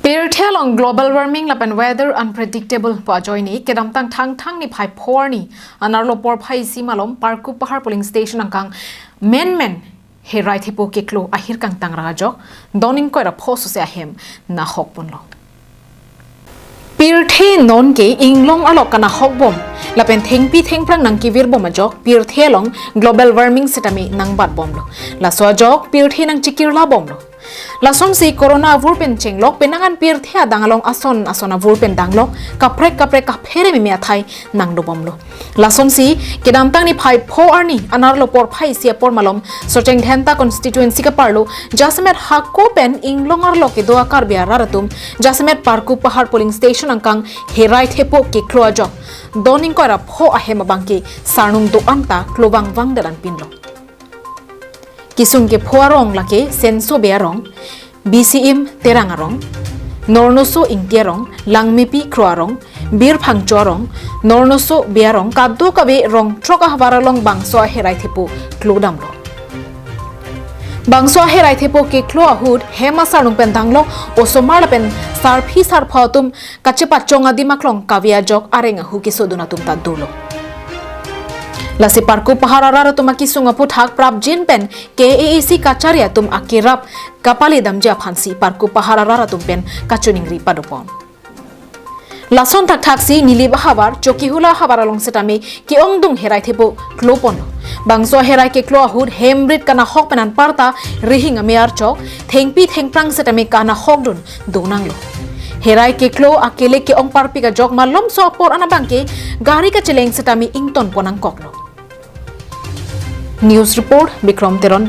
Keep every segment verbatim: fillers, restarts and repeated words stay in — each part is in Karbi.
Pirthe along global warming lapen weather unpredictable pu ajoine kedamtang Thangthang niphai pho arni anerlo porphai isi malom Parkup Pahar polling station angkang menmen herai thepo keklo ahir kangtang ra ajok don ingkoi ra pho sose ahem nahok ponlo. Pirthe non ke inglong arlo kanahok bom lapen thengpi thengphrang nangkevir bom ajok pirthe along global warming setame nangbat bomlo. Laso ajok pirthe nangchikirla bomlo. Lasonsi corona avur pen chenglok penang an pirthe adang along ason ason avur pen danglok kaprek kaprek kaphere meme athai nangdo bomlo. Lasonsi kedamtang niphai pho arni anerlo porphai isi apor malom Socheng Dhenta constituency kaparlo jasemet hako pen inglong arlo kedo a-Karbi arat atum jasemet Parkup Pahar polling station angkang herai thepo keklo ajok don ingkoi ra pho ahem abangke sarnung do-an ta klovang vangdet anpinlo. Kesung kepho arong lake Senso Bey arong, Bisi Im Terang arong, Nornoso Ingti arong, Langmepi Kro arong, Bir Phangcho arong, Nornoso Bey arong, kadokave rong throk ahavar along bangso aherai thepo klo damlo. Bangso aherai thepo keklo ahut hem asarnung pen danglo, osomar lapen sarpi sarpo atum kachepachong adim aklong kave ajok areng ahu kesodun atum ta dolo. Lasi Parkup Pahar arat atum akesung aphuthak prapjin pen K A A C kachari atum akerap kapale damji aphansi Parkup Pahar arat atum pen kachiningri padopon. Lason thakthaksi Nilip ahavar, Chokihola ahavar along setame ke-ongdung herai thepo klo ponlo. Bangso herai keklo ahut hem rit kanahok pen anparta rihing ame archok, thengpi thengphrang setame kanahokdun donanglo. Herai keklo akele ke-ong parpik ajok malomso apor an abangke gari kacheleng setame ington pon nangkoklo. News report Bikrom Teron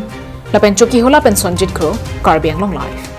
lapen Chokihola pen Sonjit Kro, Karbi Anglong Live.